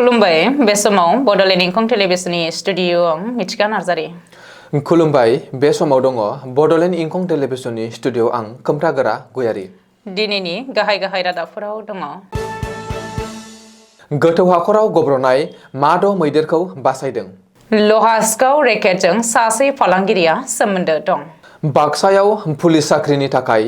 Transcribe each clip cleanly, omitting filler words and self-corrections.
खुलुमबाय बे समाव बडलेण्ड इंखं टेलिभिजननि स्टुडिअआव मिथिका नार्जारि। खुलुमबाय बे समाव दङ बडलेण्ड इंखं टेलिभिजननि स्टुडिअ आं खोमथागोरा गयारि। दिनैनि गाहाय रादाबफोराव दङ। गोथौ हाखराव गब्रनाय माद' मैदेरखौ बासायदों। लहासगाव रेकेटजों सासे फालांगिरिया सोमोन्दो दं। बाक्सायाव पुलिस साख्रिनि थाखाय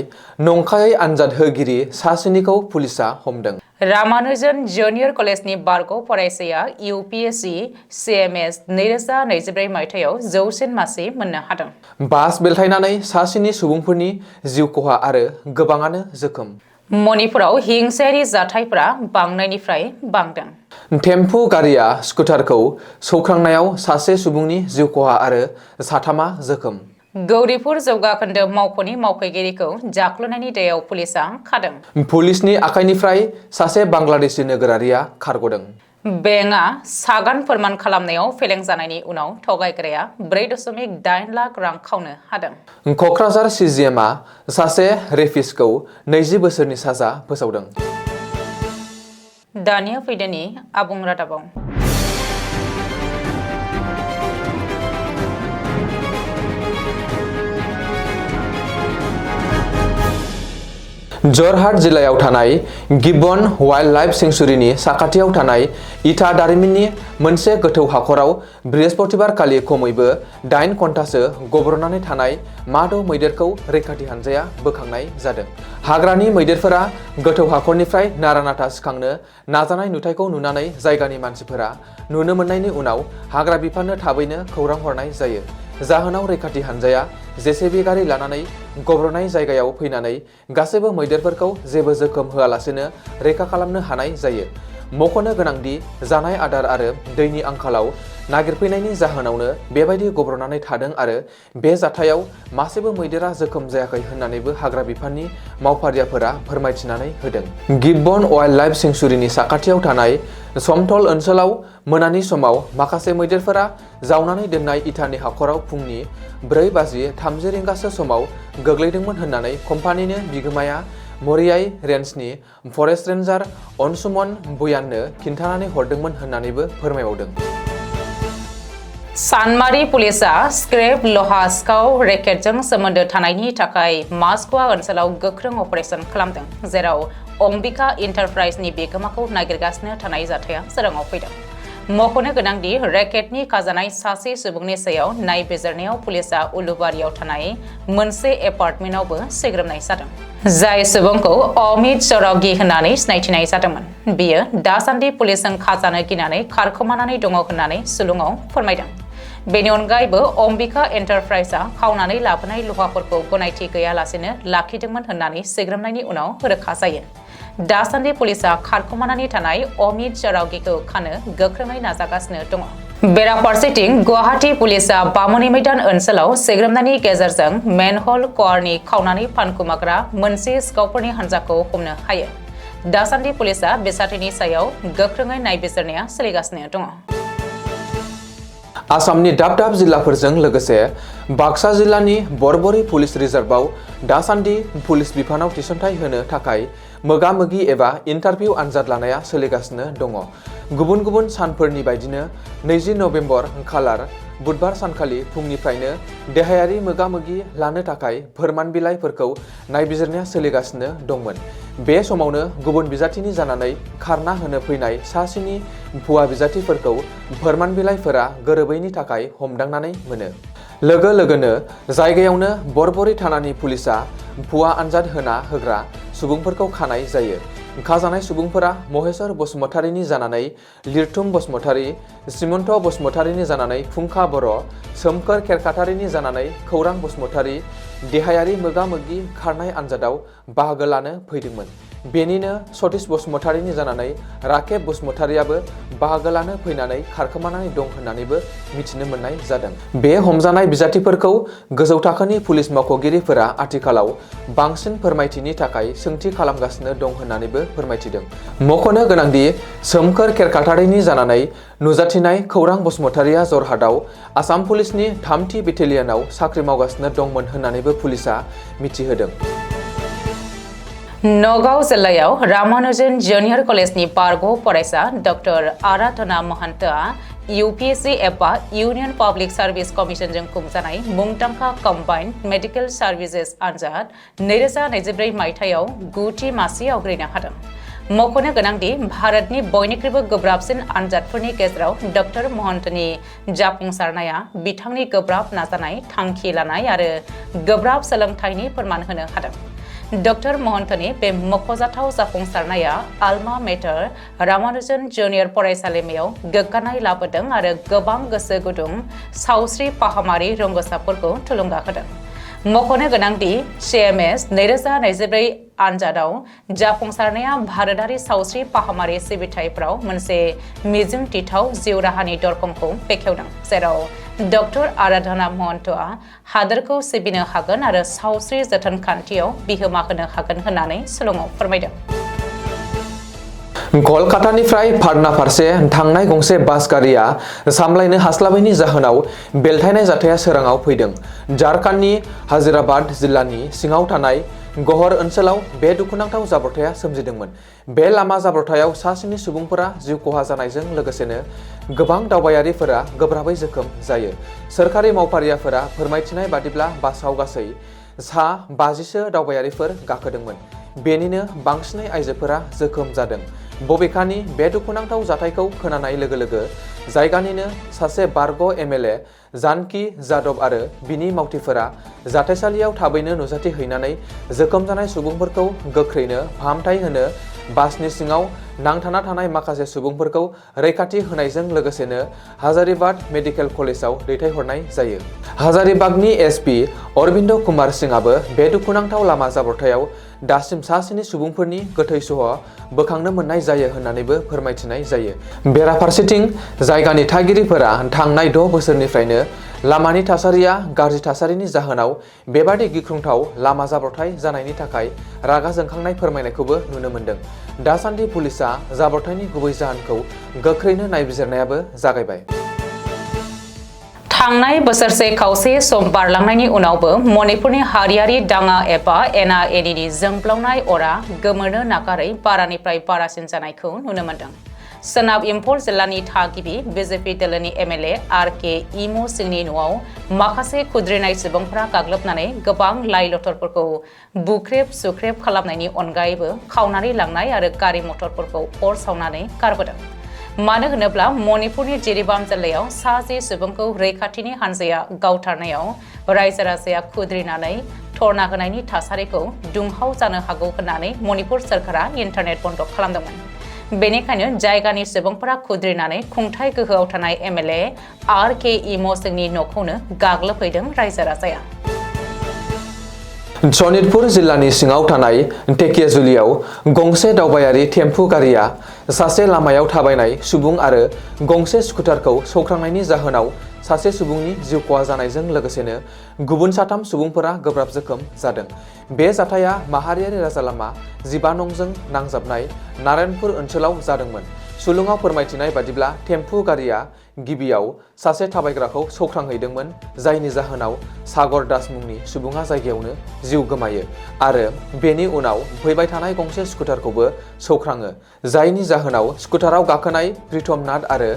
नंखायै आनजाद होगिरि सासेनिखौ पुलिसा हमदों। रामानुजन जुनियर कलेजनि बारग' फरायसाया UPSC CMS 2024 मायथाइयाव जौसिन मासि मोननो हादों। बास बेलथायनानै सासेनि सुबुंफोरनि जिउ खहा आरो गोबाङानो जोखोम। मणिपुराव हिंसायारि जाथायफोरा बांनायनिफ्राय बांदों। टेम्पु गारिया स्कुटारखौ सौख्रांनायाव सासे सुबुंनि जिउ खहा आरो साथामा जोखोम। गौरीपुर जौगाखोन्दो मावख'नि मावख'गिरिखौ जाख्ल'नायनि दायाव पुलिसा खादों। पुलिसनि आखाइनिफ्राय सासे बांलादेशी नोगोरारिया खारग'दों। बेंकआ सागान फोरमान खालामनायाव फेलें जानायनि उनाव थगायग्राया 4.8 लाख रां खावनो हादों। क'क्राझार CGMआ सासे रेपिस्टखौ 20 बोसोरनि साजा फोसावदों। दानिया फैदोनि आबुं रादाबाव। जरहाट जिल्लायाव थानाय गिब्बन वाइल्ड लाइफ सेंक्सुरिनि साखाथियाव थानाय इटा दारिमिननि मोनसे गोथौ हाखराव बृहस्पतिबारखालि खमैबो 8 घन्टासो गब्रनानै थानाय माद' मैदेरखौ रैखाथि हानजाया बोखांनाय जादों। हाग्रानि मैदेरफोरा गोथौ हाखरनिफ्राय नारा-नाथा सिखांनो नाजानाय नुथायखौ नुनानै जायगानि मानसिफोरा नुनो मोननायनि उनाव हाग्रा बिफाननो थाबैनो खौरां हरनाय जायो। जाहोनाव रैखाथि हानजाया JCB गारि लानानै गब्रनाय जायगायाव फैनानै गासैबो मैदेरफोरखौ जेबो जोखोम होआलासेनो रैखा खालामनो हानाय जायो। मख'नो गोनांदि जानाय आदार आरो दैनि आंखालाव नागिरफैनायनि जाहोनावनो बेबायदि गब्रनानै थादों आरो बे जाथायाव मासेबो मैदेरा जोखोम जायाखै होननानैबो हाग्रा बिफाननि मावफारियाफोरा फोरमायथिनानै होदों। गिब्बन वाइल्ड लाइफ सेंक्सुरिनि साखाथियाव थानाय समतल ओनसोलाव मोनानि समाव माखासे मैदेरफोरा जावनानै दोननाय इटानि हाखराव फुंनि 4:30 समाव गोग्लैदोंमोन होननानै कम्पानिनि बिगोमाया मरियाई रेन्जनि फरेस्ट रेन्जार अनसुमन बुयाननो खिन्थानानै हरदोंमोन होननानैबो फोरमायबावदों। सानमारि पुलिसा स्क्रेप लहासगाव रेकेटजों सोमोन्दो थानायनि थाखाय मास्क'वा ओनसोलाव गोख्रों अपारेशन खालामदों, जेराव अंबिका एन्टारप्राइजनि बिगोमाखौ नागिरगासिनो थानाय जाथाया सोराङाव फैदों। मख'नो गोनांदि रेकेटनि खाजानाय सासे सुबुंनि सायाव नायबिजिरनायाव पुलिसा उलुबारियाव थानाय मोनसे एपार्टमेन्टआवबो सिग्रोमनाय जादों, जाय सुबुंखौ अमित चौरागी होननानै सिनायथिनाय जादोंमोन। बियो दासान्दि पुलिसजों खाजानो गिनानै खारखोमानानै दङ होननानै सुलुङाव फोरमायदों। बेनि अनगायैबो अंबिका एन्टारप्राइजआ खावनानै लाबोनाय लहाफोरखौ गनायथि गैयालासेनो लाखिदोंमन होननानै सिग्रोमनायनि उनाव रोखा जायो। दासान्दि पुलिसा खारखोमानानै थानाय अमित चौरागीखौ खानो गोख्रोङै नाजागासिनो दङ। बेराफारसेथिं गुवाहाटी पुलिसा बामुनि मैदान ओनसोलाव सिग्रोमनायनि गेजेरजों मेनहल कवारनि खावनानै फानखुमाग्रा मोनसे सिखावफोरनि हान्जाखौ हमनो हायो। दासान्दि पुलिसा बिसाथिनि सायाव गोख्रोङै नायबिजिरनाया सोलिगासिनो दङ। आसामनि दाब दाब जिल्लाफोरजों लोगोसे बाक्सा जिल्लानि बरबरि पुलिस रिजार्भआव दासान्दि पुलिस बिफानाव थिसनथाइ होनो थाखाय मोगा-मोगि एबा इन्टारभिउ आनजाद लानाया सोलिगासिनो दङ। गुबुन गुबुन सानफोरनि बायदिनो 20 नबेम्बर खालार बुधबार सानखालि फुंनिफ्रायनो देहायारि मोगा-मोगि लानो थाखाय फोरमान बिलाइफोरखौ नायबिजिरनाया सोलिगासिनो दंमोन। बे समावनो गुबुन बिजाथिनि जानानै खारना होनो फैनाय सासेनि भुवा बिजाथिफोरखौ फोरमान बिलाइफोरा गोरोबैनि थाखाय हमदांनानै मोनो। लोगो लोगोनो जायगायावनो बरबरि थानानि पुलिसा भुवा आनजाद होग्रा सुबुंफोरखौ खानाय जायो। खाजानाय सुबुंफोरा महेश्वर बसुमतारीनि जानानै लिरथुम बसुमतारी, सिमन्त बसुमतारीनि जानानै फुंखा बर', सोमखोर खेरखातारिनि जानानै खौरां बसुमतारी देहायारि मोगा-मोगि खारनाय आनजादाव बाहागो लानो फैदोंमोन। बेनिनो सतीश बसुमतारीनि जानानै राकेब बसुमतारीयाबो बाहागो लानो फैनानै खारखोमानानै दं होननानैबो मिथिनो मोननाय जादों। बे हमजानाय बिजाथिफोरखौ गोजौ थाखोनि पुलिस मावख'गिरिफोरा आथिखालाव बांसिन फोरमायथिनि थाखाय सोंथि खालामगासिनो दं होननानैबो फोरमायथिदों। मख'नो गोनांदि सोमखोर खेरखातारिनि जानानै नुजाथिनाय खौरां बसुमतारीया जरहाटआव आसाम पुलिसनि 3थि बेटेलियनाव साख्रि मावगासिनो दंमोन होननानैबो पुलिसा मिथिहोदों। नगाव जिल्लायाव रामानुजन जुनियर कलेजनि बारग' फरायसा डक्टर आराधना महन्तआ UPSC एबा इउनियन पाब्लिक सार्भिस कमिशनजों खुंजानाय मुंदांखा कम्बाइन्ड मेडिकेल सार्भिसेस आनजाद 2024 मायथाइयाव 9थि मासि आवग्रिनो हादों। मख'नो गोनांदि भारतनि बयनिख्रुइबो गोब्राबसिन आनजादफोरनि गेजेराव डक्टर महन्तनि जाफुंसारनाया बिथांनि गोब्राब नाजानाय, थांखि लानाय आरो गोब्राब सोलोंथाइनि फोरमान होनो हादों। डक्टर महन्तनि बे मख'जाथाव जाफुंसारनाया आल्मा मेटार रामानुजन जुनियर फरायसालिमायाव गोग्गानाय लाबोदों आरो गोबां गोसो गुदुं सावस्रि फाहामारि रोंग'साफोरखौ थुलुंगा होदों। मख'नो गोनांदि CMS 2024 आनजादाव जाफुंसारनाया भारतारि सावस्रि फाहामारि सिबिथाइफोराव मोनसे मिजिंथिथाव जिउ राहानि दरखंखौ बेखेवदों, जेराव डक्टर आराधना महन्तआ हादोरखौ सिबिनो हागोन आरो सावस्रि जोथोन खान्थियाव बिहोमा होनो हागोन होननानै सुलुङाव फोरमायदों। कलकातानिफ्राय पाटना फारसे थांनाय गंसे बास गारिया सामलायनो हास्लाबैनि जाहोनाव बेलथायनाय जाथाया सोराङाव फैदों। झारखन्डनि हाजिराबाद जिल्लानि सिङाव थानाय गहर ओनसोलाव बे दुखुनांथाव जाब्रबथाया सोमजिदोंमोन। बे लामा जाब्रबथायाव सा-स्नि सुबुंफोरा जिउ खहा जानायजों लोगोसेनो गोबां दावबायारिफोरा गोब्राबै जोखोम जायो। सोरखारि मावफारियाफोरा फोरमायथिनाय बादिब्ला बासआव गासै सा 50सो दावबायारिफोर गाखोदोंमोन। बेनिनो बांसिनै आइजोफोरा जोखोम जादों। बबेखानि बे दुखुनांथाव जाथायखौ खोनानाय लोगो लोगो जायगानिनो सासे बारग' MLA जानकि जादव आरो बिनि मावथिफोरा जाथायसालियाव थाबैनो नुजाथिहैनानै जोखोम जानाय सुबुंफोरखौ गोख्रैनो फाहामथाय होनो बासनि सिङाव नांथाना थानाय माखासे सुबुंफोरखौ रैखाथि होनायजों लोगोसेनो हाजारिबाग मेडिकेल कलेजाव दैथायहरनाय जायो। हाजारिबागनि SP अरबिन्द कुमार सिंहआबो बे दुखुनांथाव लामा जाब्रबथायाव दासिम सा-स्नि सुबुंफोरनि गोथै सह बोखांनो मोननाय जायो होननानैबो फोरमायथिनाय जायो। बेराफारसेथिं जायगानि थागिरिफोरा थांनाय 6 बोसोरनिफ्रायनो लामानि थासारिया गाज्रि थासारिनि जाहोनाव बेबादि गिख्रंथाव लामा जाब्रबथाय जानायनि थाखाय रागा जोंखांनाय फोरमायनायखौबो नुनो मोन्दों। दासान्दि पुलिसआ जाब्रबथायनि गुबै जाहोनखौ गोख्रैनो नायबिजिरनायाबो जागायबाय। थांनाय बोसोरसे खावसे सम बारलांनायनि उनावबो मणिपुरनि हारियारि दाङा एबा एना-एनिनि जोंब्लावनाय अरा गोमोरनो नागारै बारानिफ्राय बारासिन जानायखौ नुनो मोन्दों। सोनाब इम्फल जिल्लानि थागिबि BJP दोलोनि MLA RK इमु सिंहनि न'आव माखासे खुद्रिनाय सुबुंफोरा गाग्लोबनानै गोबां लाइ-लथरफोरखौ बुख्रेब-सुख्रेब खालामनायनि अनगायैबो खावनानै लांनाय आरो गारि मटरफोरखौ अर सावनानै गारबोदों। मानो होनोब्ला मणिपुरनि जिरिबाम जिल्लायाव सा 10 सुबुंखौ रैखाथिनि हानजाया गावथारनायाव रायजो-राजाया खुद्रिनानै धरना होनायनि थासारिखौ दुंहाव जानो हागौ होननानै मणिपुर सोरखारा इन्टारनेट बन्द खालामदोंमोन। बेनिखायनो जायगानि सुबुंफोरा खुद्रिनानै खुंथाय गोहोआव थानाय MLA RK इमु सिंहनि न'खौनो गाग्लोबहैदों रायजो-राजाया। सनितपुर जिल्लानि सिङाव थानाय टेकियाजुलियाव गंसे दावबायारि टेम्पु गारिया सासे लामायाव थाबायनाय सुबुं आरो गंसे स्कुटारखौ सौख्रांनायनि जाहोनाव सासे सुबुंनि जिउ खहा जानायजों लोगोसेनो गुबुन 3 सुबुंफोरा गोब्राब जोखोम जादों। बे जाथाया माहारियारि राजा लामा 15 नंजों नांजाबनाय नारायणपुर ओनसोलाव जादोंमोन। सुलुङाव फोरमायथिनाय बादिब्ला टेम्पु गारिया गिबियाव सासे थाबायग्राखौ सौख्रांहैदोंमोन, जायनि जाहोनाव सागर दास मुंनि सुबुङा जायगायावनो जिउ गोमायो आरो बेनि उनाव फैबाय थानाय गंसे स्कुटारखौबो सौख्राङो, जायनि जाहोनाव स्कुटाराव गाखोनाय प्रितम नाथ आरो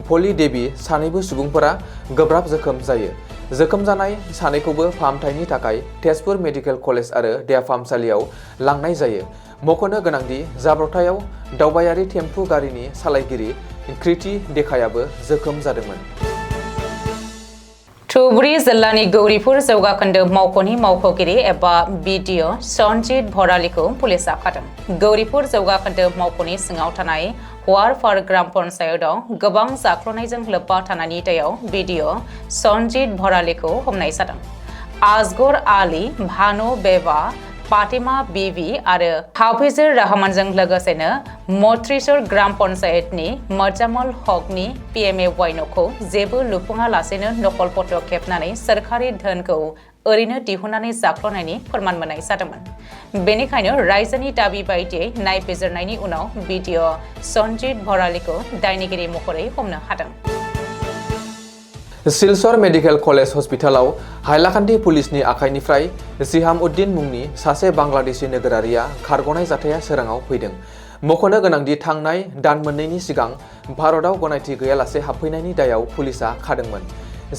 भलि देबी सानैबो सुबुंफोरा गोब्राब जोखोम जायो। जोखोम जानाय सानैखौबो फाहामथायनि थाखाय तेजपुर मेडिकेल कलेज आरो देहा फाहामसालियाव लांनाय जायो। मख'नो गोनांदि जाब्रबथायाव दावबायारि टेम्पु गारिनि सालायगिरि कृति देखायाबो जोखोम जादोंमोन। धुबुरी जिल्लानि गौरीपुर जौगाखोन्दो मावख'नि मावख'गिरि एबा BDO सनजित भरालीखौ पुलिसआ खादों। गौरीपुर जौगाखोन्दो मावख'नि सिङाव थानाय हवारफार ग्राम पन्चायतआव गोबां जाख्ल'नायजों लोब्बा थानायनि दायाव BDO सनजित भरालीखौ हमनाय जादों। आजगर आली, भानु बेवा, फातिमा बीवी आरो हाफिजुर रहमानजों लोगोसेनो मथ्रिसर ग्राम पन्चायतनि मजामल हकनि PMAY न'खौ जेबो लुफुङालासेनो नकल फट' खेबनानै सोरखारि धोनखौ ओरैनो दिहुननानै जाख्ल'नायनि फोरमान मोननाय जादोंमोन। बेनिखायनो रायजोनि दाबि बायदियै नायबिजिरनायनि उनाव BDO सनजित भरालीखौ दायनिगिरि महरै हमनो हादों। सिलचर मेडिकेल कलेज हस्पिटालाव हाइलाकान्दि पुलिसनि आखाइनिफ्राय जिहाम-उद्दिन मुंनि सासे बांलादेशी नोगोरारिया खारग'नाय जाथाया सोराङाव फैदों। मख'नो गोनांदि थांनाय दान मोननैनि सिगां भारतआव गनायथि गैयालासे हाबफैनायनि दायाव पुलिसआ खादोंमोन।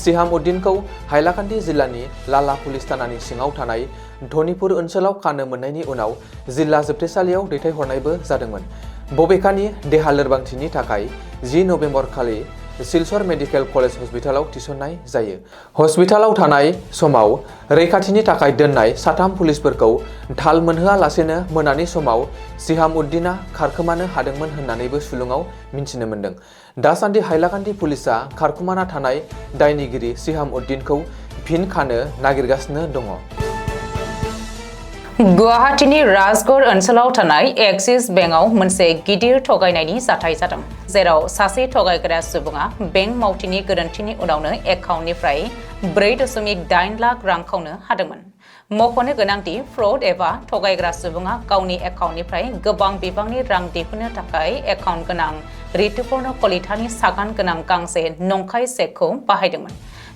जिहाम-उद्दिनखौ हाइलाकान्दि जिल्लानि लाला पुलिस थानानि सिङाव थानाय धनिपुर ओनसोलाव खानो मोननायनि उनाव जिल्ला जोबथेसालियाव दैथायहरनायबो जादोंमोन। बबेखानि देहा लोरबांथिनि थाखाय 10 नबेम्बर खालि सिलचर मेडिकेल कलेज हस्पिटालाव थिसननाय जायो। हस्पिटालाव थानाय समाव रैखाथिनि थाखाय दोननाय 3 पुलिसफोरखौ थाल मोनहोआलासेनो मोनानि समाव जिहाम-उद्दिना खारखोमानो हादोंमोन होननानैबो सुलुङाव मिन्थिनो मोन्दों। दासान्दि हाइलाकान्दि पुलिसआ खारखोमाना थानाय दायनिगिरि जिहाम-उद्दिनखौ फिन खानो नागिरगासिनो दङ। गुवाहाटीनि राजगड़ ओनसोलाव थानाय एक्सिस बेंकआव मोनसे गिदिर थगायनायनि जाथाय जादों, जेराव सासे थगायग्रा सुबुङा बेंक मावथिनि गोरोन्थिनि उनावनो एकाउन्टनिफ्राय 4.8 लाख रां खावनो हादोंमोन। मख'नो गोनांदि फ्रड एबा थगायग्रा सुबुङा गावनि एकाउन्टनिफ्राय गोबां बिबांनि रां दिहुननो थाखाय एकाउन्ट गोनां रितुपर्ण कलितानि सागान गोनां गांसे नंखाय चेकखौ बाहायदोंमोन।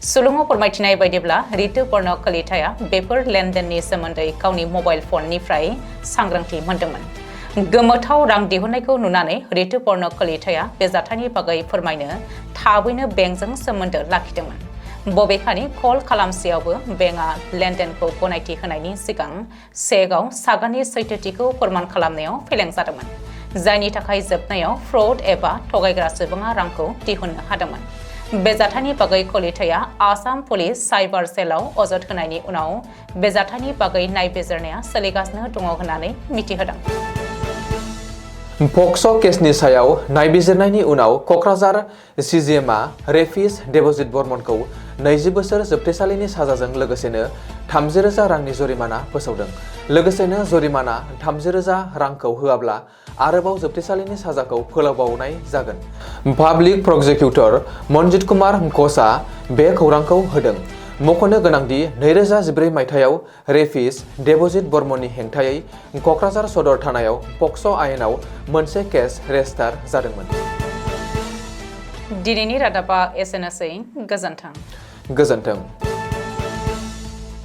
सुलुङाव फोरमायथिनाय बायदिब्ला रितुपर्ण कलिताया बेफोर लेनदेननि सोमोन्दै गावनि मबाइल फननिफ्राय सांग्रांथि मोनदोंमोन। गोमोथाव रां दिहुननायखौ नुनानै रितुपर्ण कलिताया बे जाथायनि बागै फोरमायनो थाबैनो बेंकजों सोमोन्दो लाखिदोंमोन। बबेखानि कल खालामसेयावबो बेंकआ लेनदेनखौ गनायथि होनायनि सिगां चेकआव सागाननि सैथोथिखौ फोरमान खालामनायाव फेलें जादोंमोन, जायनि थाखाय जोबनायाव फ्रड एबा थगायग्रा सुबुङा रांखौ दिहुननो हादोंमोन। बे जाथायनि बागै कलिताया आसाम पुलिस साइबार सेलआव अजद होनायनि उनाव बे जाथायनि बागै नायबिजिरनाया सोलिगासिनो दङ होननानै मिथिहोदों। पक्स' केसनि सायाव नायबिजिरनायनि उनाव क'क्राझार सिजिएमआ रेफिस देबजित बर्मनखौ 20 बोसोर जोबथेसालिनि साजाजों लोगोसेनो 30,000 रांनि जरिमाना फोसावदों। लोगोसेनो जरिमाना 30,000 रांखौ होआब्ला आरोबाव जोबथेसालिनि साजाखौ फोलावबावनाय जागोन। पाब्लिक प्रसिकिउटर मनजित कुमार घोषआ बे खौरांखौ होदों। मख'नो गोनांदि 2014 मायथाइयाव रेफिस देबजित बर्मननि हेंथायै क'क्राझार सदर थानायाव पक्स' आयेनाव मोनसे केस रेजिस्टार जादोंमोन। दिनैनि रादाबा एसेनोसै। गोजोन्थों। गोजोन्थों।